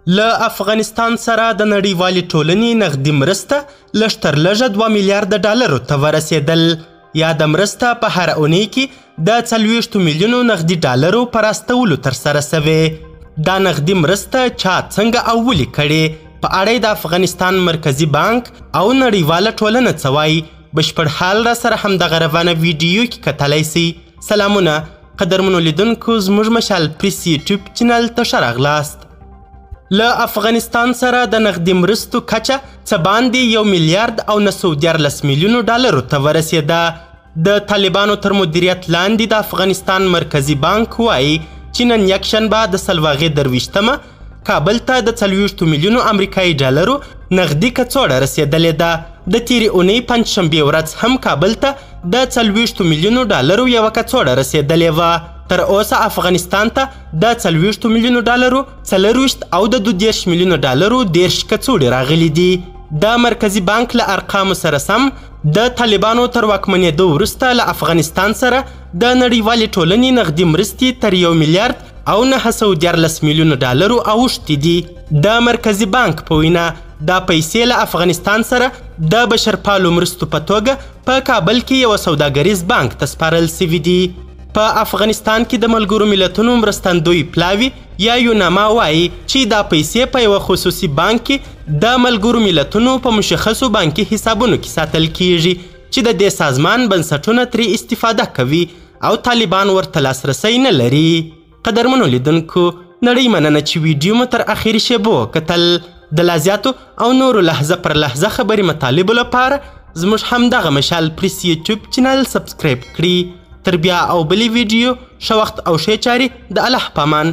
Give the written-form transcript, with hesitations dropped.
له افغانستان سره د نړیوالې ټولنې نغدي مرسته لږ تر لږه 2 میلیارده ډالرو ته ورسېدل. یاده مرسته په هره اونۍ کې د 40 میلیونو نغدي ډالرو په راستولو ترسره شوې. دا نغدي مرسته چا، څنګه او ولې کړې، په اړه د افغانستان مرکزي بانک او نړیواله ټولنه څه وایي، بشپړ حال را سره همدغه روانه ویډیو کې کتلی سئ. سلامونه قدرمنو لیدونکو، زموږ مشال پریس یوټیوب چینل ته ښه راغلاست. له افغانستان سره د نغدي مرستو کچه څه باندې 1 میلیارد او 913 میلیونو ډالرو ته ورسېده. د طالبانو تر مدیریت لاندې د افغانستان مرکزي بانک وایي چې نن یکشنبه د سلواغې 23مه کابل ته د 40 میلیونو امریکایي ډالرو نغدي کڅوړه رسېدلې ده. د تېرې اونۍ پنجشنبې ورځ هم کابل ته د 40 میلیونو ډالرو یوه کڅوړه رسېدلې وه. تر اوسه افغانستان ته د 40 میلیونو ډالرو 24 او د 32 میلیونو ډالرو 30 کڅوړې راغلي دي. د مرکزي بانک له ارقامو سره سم، د طالبانو تر واکمنېدو وروسته له افغانستان سره د نړیوالې ټولنې نغدي مرستې تر 1 میلیارد او 913 میلیونو ډالرو اوښتې دي. د مرکزي بانک په وینا، دا پیسې له افغانستان سره د بشرپالو مرستو په توګه په کابل کې یوه سوداګریز بانک ته سپارل شوي دي. په افغانستان کې د ملګرو ملتونو مرستندوی پلاوي یا یوناما وایي چې دا پیسې په یوه خصوصي بانک کې د ملګرو ملتونو په مشخصو بانکي حسابونو کې ساتل کیږي چې د دې سازمان بنسټونه ترې استفاده کوي او طالبان ورته لاسرسی نه لري. قدرمنو لیدونکو، نړۍ مننه چې ویډیو مو تر اخري شېبو کتل. د لا زیاتو او نورو لحظه پر لحظه خبري مطالبو لپاره زموږ همدغه مشال پریس یوټیوب چینل سبسکرایب کړئ. تر بیا او بلې ویډیو، ښه وخت او ښې چارې، د الله پامان.